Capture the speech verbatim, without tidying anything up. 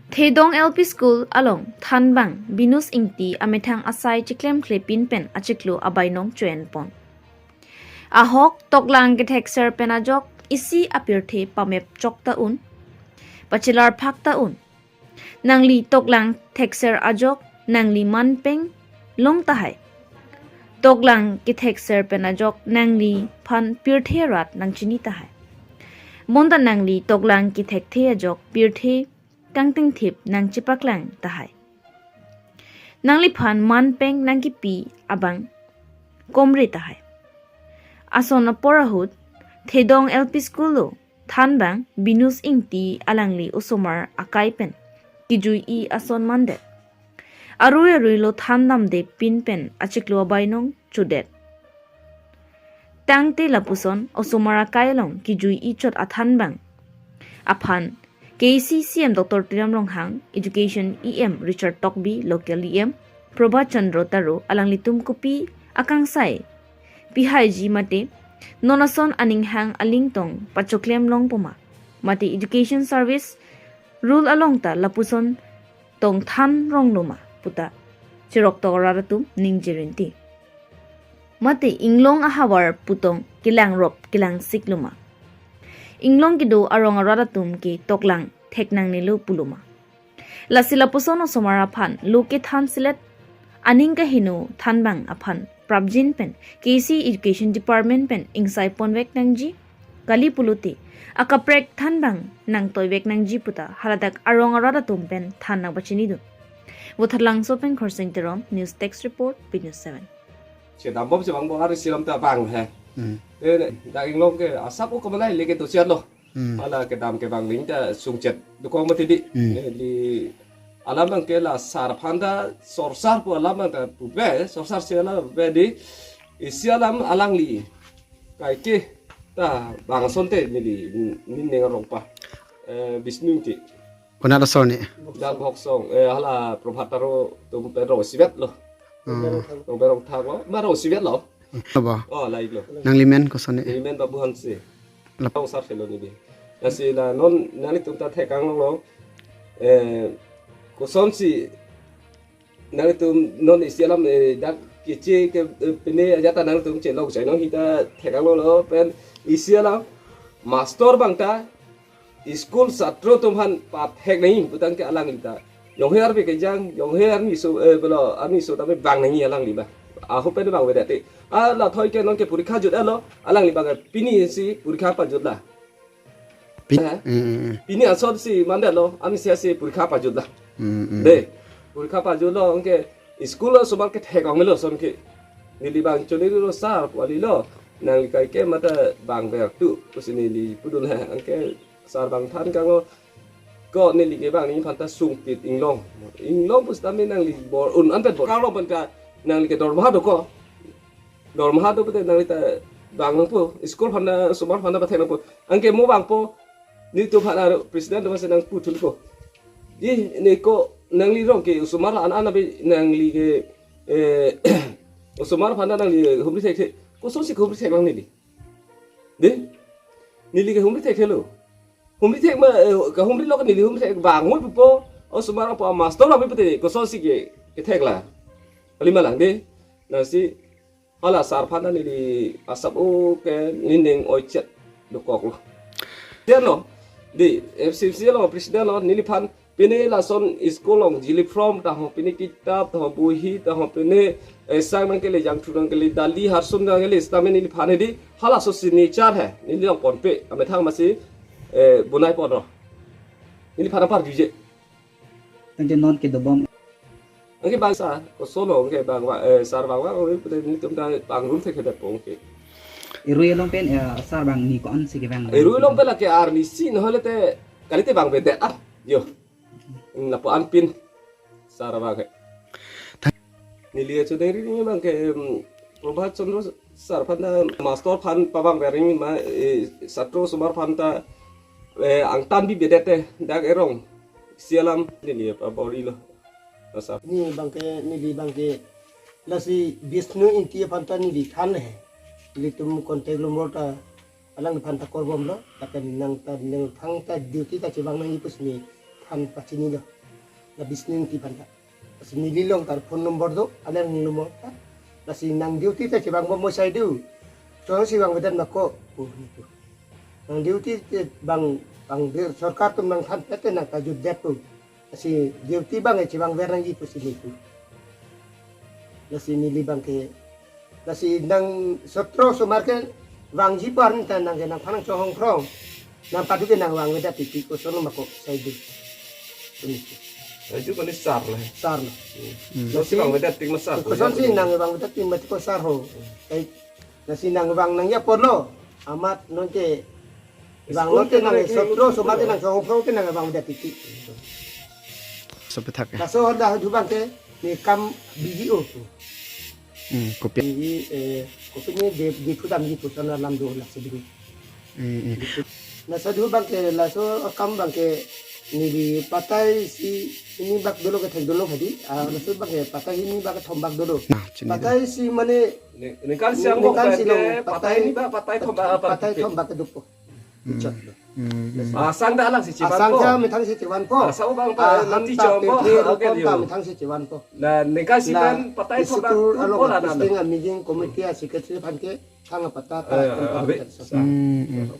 Thedong L P School along thanbang Binus Ingti amethang asai chiklemklepin pen achiklo abainong choenpon. Ahok toklang kethekser pen ajok isi apirthe pamep chok ta un, pachelar phak ta un. Nangli toklang thekser ajok nangli manpeng long tahai. Toklang kethekser pen ajok nangliphan pirthe rat nangchini tahai. Bonta nangli toklang kethekthe ajok pirthe kangtingthip nangchepaklang tahai. Nangliphan manpeng nangkipi abang komre tahai. Ason apor ahut Thedong L P School lo thanbang Binus Ingti alangli osomar akai pen kejui-i ason mandet. Arui arui lo than damde pin pen achiklo abainong chodet. Tangte lapuson osomar akai along kejui-i chot athanbang aphan K A A C C M Doctor Tuliram Ronghang, Education E M Richard Tokbi, Local E M Prabhat Chandra Taro alanglitum kopi akangsai pihaiji mate non ason aninghang alingtong pachoklem longpo ma, mate education service rule along ta lapuson tong than rong lo ma puta cheroktok arat atum ningje rinti. Mate inglong ahavar putong kelangrop kelangsik lo ma. Inglong kedo arong arat atum ke toklang thek nangnelo pulo ma. Lasi lapuson osomar aphan lo kethan selet aning kaheno thanbang aphan prapjin pen K A A C C Education Department pen ingsai ponvek nangji kali pulote akaprek thanbang nangtoivek nangji puta haladak arong arat atum pen than nangpachinidun. Vothatlangso pen Khorsing Teron, News Desk Report, B News seven. Chedambom chevangbo ari siram ta bang he. Hmm. Eh, dak inglong ke asap o kamalai leke to siat lo. Hmm. Hala kedam kevang ling ta sungchet dokok mati di. Hmm. Eh, di alam bang ke la sar aphan ta sorsar pu alam bang ta pupe, sorsar si alam pupe di isi alam alangli kaike ta bang asonte neli ning arong pa. Eh, Bisnu Ingti. Konat asor ni? Dak Bhoksong, eh, hala Prabhat Taro atum pen rong isivet lo. Hmm. Rong pen rong thak lo, ma rong isivet lo. Aba. Oh, laik lo. Nangli men koson ni? Neli men Babu Hanse. Lap- Rong sar selo ni di. Lasi la non nanglitum ta thekang lo. Eh, kosonsi nanglitum non isi alam, eh, dak keche ke, eh, pine ajat ta nanglitum chelok sai non hita thekang lo pen isi alam master bang ta school satro atum aphan pathek nangji putang ke alangli ta. Jonghe arve kejang, jonghe arni so, eh, belo, arni so tame bang nangji alangli ba. Aho pen bang vedet te. Ah, la thoi ke non ke porikha jut alo, alangli bang pini si porikha pajut la. Pin-, eh? Hmm, hmm, hmm. Pini asonsi mandet lo, arni sia si porikha pajut la. Hmm, hmm. De, porikha pajut lo, anke school lo osomar kethek ong lo ason ke. Neli bang choniri lo sar, puali lo. Nangli kaike mata bang ber tu, pusi neli pudun he, anke sar bang than kang lo. Ko neli ke bang neli aphan ta sungpit inglong. Inglong pusitame nangli bor-un an pen bor. Kang lo pen ka nangli ke dormaha do ko. Dormaha do pute nangli ta bang nangpo. School aphan ta osomar aphan ta pathek nangpo. Anke mo bangpo. Netum aphan aro president do masi nangpu thunpo. Di ne ko nangli rong ke osomar la an an abi nangli ke, eh, osomar aphan ta nangli humri thekthe. Kosonsi humri thek lang neli. De? Neli ke humri thekthelo. Humri thek ma, eh, kahumri lo ke neli humri thek bang ngoi pupo. Osomar apa master apa pute kosonsi ke, kethek la. Kali malang de. Lasi hala sar aphan ta neli asap o ke ning oichet dokok lo. Dia no. Di F C C lo president lo neliphan pine lason school along jili from ta ho, pine kitap ta ho, bohi ta ho, pine, eh, sang nangkele, jangthu nangkele, dali harsun nangkele, sitame neliphan hedi halaso signature he, neli nangponpe, amethang masi, eh, bonai pon ro. Neliphan apar juje. Tangte non kedobom. Anke bang sar, koson lo, anke bang wa, eh, sar bang wa, oh, pute netum ta bang rum thekthepo anke. Erui along pen, eh, sar bang ni ko-ansi kevang? Erui along pen lake arnisi, nahole te, kalite bang vedet ah, yo. Lapu-an pin sar abang ke. Neli achu deri ni abang ke, em, Prabhat Chandra sar aphan ta master aphan pavang veri ma, eh, satro osomar aphan ta, eh, angtan bibedet te dak erong isi alam neli pabor-i lo. Sar. Ni abang ke, neli abang ke lasi Bisnu Ingti aphan ta neli than he. Nelitum contact number ta alangliphan ta korbom lo, lapen nang ta nangthang ta duty ta chevang nangji pusi neli than pachini lo. La Bisnu Engti aphan ta. Lasi neli along ta phone number do, alang neli along ta. Lasi nang duty ta chevang bom mo sai du. Chong si vangvedet ma ko. Oh, nitu. Nang duty te bang, bang dir sorkar atum nangthan pete nang ta jutdet pu. Lasi duty abang e chevangver nangji pusi nitu. Lasi neli abang ke, lasi nang sotro osomar kevangji apar ni ta nang ke nangphan nangchonghongphrong. Nang padu ke nang vangvedet titi, koson ma ko sai du. Nitu. Aju koni sar le. Sar le. Hmm. Lo si vangvedet tik ma sar. Koson si nang vangvedet tik ma ko sar ho. Ai, lasi nang vang nangji apotlo. Amat non ke vang non ke nang sotro osomar ke nangchonghongphrong ke nang vangvedet titi. Sopi thak ke. Laso Honda hu abang ke ne kam B D O tu. Hmm, kopi. Ini, eh, kopi ni di, di pudam di putan alam do lasi di. Hmm, hmm. Laso hu abang ke, laso akam abang ke neli patai isi hini bak dolo kethek dolo hadi. Ah, laso abang ke patai hini bak kethom bak dolo. Nah, chini. Patai isi mane ne-, ningkan isi ningkan isi along patai, patai hini bak, patai thom bak, patai thom bak kedo pu. Hmm. Chot lo. Hmm, hmm. Asang ta alang si chevan po. Asang ta methang si chevan po. Asang abang pa, ah, nanti ham ta chom po. Pepe, oke, rupom ta methang si chevan po. La ningkan isi la pen patai thom bak iskul along po la posting a meeting committee a secretary aphan ke thang apatta ta. Eh, eh, abe. Hmm, hmm.